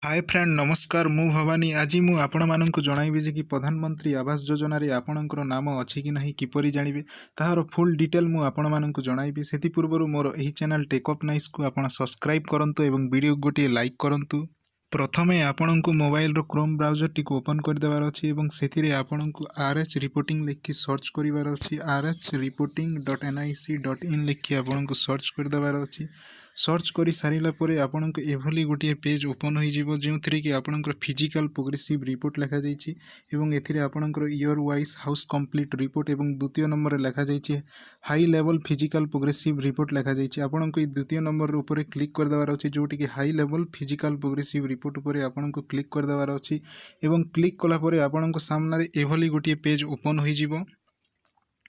ହାଏ friend, ନମସ୍କାର। ମୁଁ ଭବାନୀ। ଆଜି ମୁଁ ଆପଣମାନଙ୍କୁ ଜଣାଇବି ଯେ କି ପ୍ରଧାନମନ୍ତ୍ରୀ ଆବାସ ଯୋଜନାରେ ଆପଣଙ୍କର ନାମ ଅଛି କି ନାହିଁ କିପରି ଜାଣିବେ, ତାହାର ଫୁଲ୍ ଡିଟେଲ୍ ମୁଁ ଆପଣମାନଙ୍କୁ ଜଣାଇବି। ସେଥିପୂର୍ବରୁ ମୋର ଏହି ଚ୍ୟାନେଲ୍ ଟେକଅପ୍ ନାଇସ୍କୁ ଆପଣ ସବସ୍କ୍ରାଇବ୍ କରନ୍ତୁ ଏବଂ ଭିଡ଼ିଓ ଗୋଟିଏ ଲାଇକ୍ କରନ୍ତୁ। ପ୍ରଥମେ ଆପଣଙ୍କୁ ମୋବାଇଲର କ୍ରୋମ୍ ବ୍ରାଉଜରଟିକୁ ଓପନ୍ କରିଦେବାର ଅଛି ଏବଂ ସେଥିରେ ଆପଣଙ୍କୁ ଆର୍ ଏଚ୍ ରିପୋର୍ଟିଂ ଲେଖି ସର୍ଚ୍ଚ କରିବାର ଅଛି। rhreporting.nic.in ଲେଖି ଆପଣଙ୍କୁ ସର୍ଚ୍ଚ କରିଦେବାର ଅଛି। ସର୍ଚ୍ଚ କରି ସାରିଲା ପରେ ଆପଣଙ୍କୁ ଏଭଳି ଗୋଟିଏ ପେଜ୍ ଓପନ୍ ହୋଇଯିବ, ଯେଉଁଥିରେ କି ଆପଣଙ୍କର ଫିଜିକାଲ୍ ପ୍ରୋଗ୍ରେସିଭ୍ ରିପୋର୍ଟ ଲେଖାଯାଇଛି ଏବଂ ଏଥିରେ ଆପଣଙ୍କର year wise house complete report ଏବଂ ଦ୍ୱିତୀୟ ନମ୍ବରରେ ଲେଖାଯାଇଛି high level physical progressive report ଲେଖାଯାଇଛି। ଆପଣଙ୍କୁ ଏଇ ଦ୍ୱିତୀୟ ନମ୍ବର ଉପରେ କ୍ଲିକ୍ କରିଦେବାର ଅଛି, ଯେଉଁଠିକି high level physical progressive report ଉପରେ ଆପଣଙ୍କୁ କ୍ଲିକ୍ କରିଦେବାର ଅଛି। ଏବଂ କ୍ଲିକ୍ କଲା ପରେ ଆପଣଙ୍କ ସାମ୍ନାରେ ଏଭଳି ଗୋଟିଏ ପେଜ୍ ଓପନ୍ ହୋଇଯିବ।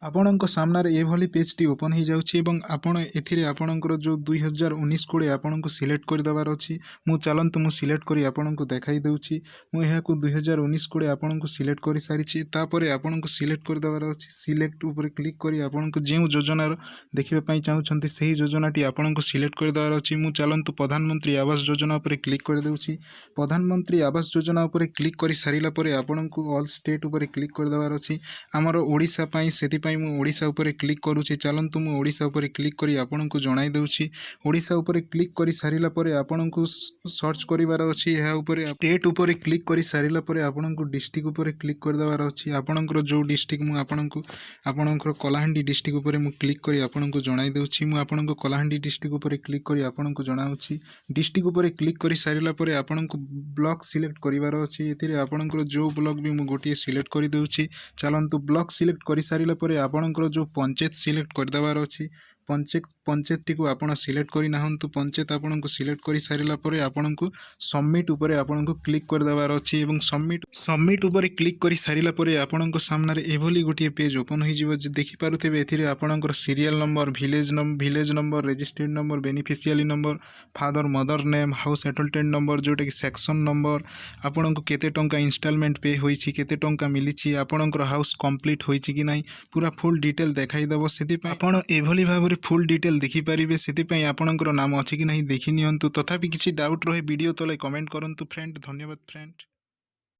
ଆପଣଙ୍କ ସାମ୍ନାରେ ଏଭଳି ପେଜ୍ଟି ଓପନ୍ ହୋଇଯାଉଛି ଏବଂ ଆପଣ ଏଥିରେ ଆପଣଙ୍କର ଯେଉଁ 2019-20 ଆପଣଙ୍କୁ ସିଲେକ୍ଟ କରିଦେବାର ଅଛି। ମୁଁ ଚାଲନ୍ତୁ, ମୁଁ ସିଲେକ୍ଟ କରି ଆପଣଙ୍କୁ ଦେଖାଇ ଦେଉଛି। ମୁଁ ଏହାକୁ 2019-20 ଆପଣଙ୍କୁ ସିଲେକ୍ଟ କରିସାରିଛି। ତାପରେ ଆପଣଙ୍କୁ ସିଲେକ୍ଟ କରିଦେବାର ଅଛି। ସିଲେକ୍ଟ ଉପରେ କ୍ଲିକ୍ କରି ଆପଣଙ୍କୁ ଯେଉଁ ଯୋଜନାର ଦେଖିବା ପାଇଁ ଚାହୁଁଛନ୍ତି, ସେହି ଯୋଜନାଟି ଆପଣଙ୍କୁ ସିଲେକ୍ଟ କରିଦେବାର ଅଛି। ମୁଁ ଚାଲନ୍ତୁ, ପ୍ରଧାନମନ୍ତ୍ରୀ ଆବାସ ଯୋଜନା ଉପରେ କ୍ଲିକ୍ କରିଦେଉଛି। ପ୍ରଧାନମନ୍ତ୍ରୀ ଆବାସ ଯୋଜନା ଉପରେ କ୍ଲିକ୍ କରି ସାରିଲା ପରେ ଆପଣଙ୍କୁ ଅଲ୍ ଷ୍ଟେଟ୍ ଉପରେ କ୍ଲିକ୍ କରିଦେବାର ଅଛି। ଆମର ଓଡ଼ିଶା ପାଇଁ, ସେଥିପାଇଁ ମୁଁ ଓଡ଼ିଶା ଉପରେ କ୍ଲିକ୍ କରୁଛି। ଚାଲନ୍ତୁ, ମୁଁ ଓଡ଼ିଶା ଉପରେ କ୍ଲିକ୍ କରି ଆପଣଙ୍କୁ ଜଣାଇ ଦେଉଛି। ଓଡ଼ିଶା ଉପରେ କ୍ଲିକ୍ କରି ସାରିଲା ପରେ ଆପଣଙ୍କୁ ସର୍ଚ୍ଚ କରିବାର ଅଛି। ଏହା ଉପରେ ଷ୍ଟେଟ୍ ଉପରେ କ୍ଲିକ୍ କରି ସାରିଲା ପରେ ଆପଣଙ୍କୁ ଡିଷ୍ଟ୍ରିକ୍ଟ ଉପରେ କ୍ଲିକ୍ କରିଦେବାର ଅଛି। ଆପଣଙ୍କର ଯେଉଁ ଡିଷ୍ଟ୍ରିକ୍ଟ, ମୁଁ ଆପଣଙ୍କର କଳାହାଣ୍ଡି ଡିଷ୍ଟ୍ରିକ୍ଟ ଉପରେ ମୁଁ କ୍ଲିକ୍ କରି ଆପଣଙ୍କୁ ଜଣାଇ ଦେଉଛି। ମୁଁ ଆପଣଙ୍କୁ କଳାହାଣ୍ଡି ଡିଷ୍ଟ୍ରିକ୍ଟ ଉପରେ କ୍ଲିକ୍ କରି ଆପଣଙ୍କୁ ଜଣାଉଛି। ଡିଷ୍ଟ୍ରିକ୍ଟ ଉପରେ କ୍ଲିକ୍ କରି ସାରିଲା ପରେ ଆପଣଙ୍କୁ ବ୍ଲକ୍ ସିଲେକ୍ଟ କରିବାର ଅଛି। ଏଥିରେ ଆପଣଙ୍କର ଯେଉଁ ବ୍ଲକ୍ ବି ମୁଁ ଗୋଟିଏ ସିଲେକ୍ଟ କରିଦେଉଛି। ଚାଲନ୍ତୁ, ବ୍ଲକ୍ ସିଲେକ୍ଟ କରିସାରିଲା ପରେ ଆପଣଙ୍କର ଯେଉଁ ପଞ୍ଚାୟତ ସିଲେକ୍ଟ କରିଦେବାର ଅଛି। ପଞ୍ଚାୟତଟିକୁ ଆପଣ ସିଲେକ୍ଟ କରିନିଅନ୍ତୁ। ପଞ୍ଚାୟତ ଆପଣଙ୍କୁ ସିଲେକ୍ଟ କରିସାରିଲା ପରେ ଆପଣଙ୍କୁ ସବମିଟ୍ ଉପରେ ଆପଣଙ୍କୁ କ୍ଲିକ୍ କରିଦେବାର ଅଛି। ଏବଂ ସବମିଟ୍ ଉପରେ କ୍ଲିକ୍ କରି ସାରିଲା ପରେ ଆପଣଙ୍କ ସାମ୍ନାରେ ଏଭଳି ଗୋଟିଏ ପେଜ୍ ଓପନ୍ ହୋଇଯିବ ଯେ ଦେଖିପାରୁଥିବେ, ଏଥିରେ ଆପଣଙ୍କର serial number, village number, registered number, beneficiary number, father mother name, house allotted number, ଯେଉଁଟାକି ସେକ୍ସନ୍ ନମ୍ବର, ଆପଣଙ୍କୁ କେତେ ଟଙ୍କା ଇନଷ୍ଟଲମେଣ୍ଟ ପେ ହୋଇଛି, କେତେ ଟଙ୍କା ମିଳିଛି, ଆପଣଙ୍କର ହାଉସ୍ କମ୍ପ୍ଲିଟ୍ ହୋଇଛି କି ନାହିଁ, ପୁରା ଫୁଲ୍ ଡିଟେଲ୍ ଦେଖାଇଦେବ। ସେଥିପାଇଁ ଆପଣ ଏଭଳି ଭାବରେ ଫୁଲ୍ ଡିଟେଲ୍ ଦେଖିପାରିବେ। ସେଥିପାଇଁ ଆପଣଙ୍କର ନାମ ଅଛି କି ନାହିଁ ଦେଖି ନିଅନ୍ତୁ। ତଥାପି କିଛି ଡାଉଟ୍ ରହେ, ଭିଡ଼ିଓ ତଳେ କମେଣ୍ଟ କରନ୍ତୁ ଫ୍ରେଣ୍ଡ। ଧନ୍ୟବାଦ ଫ୍ରେଣ୍ଡ।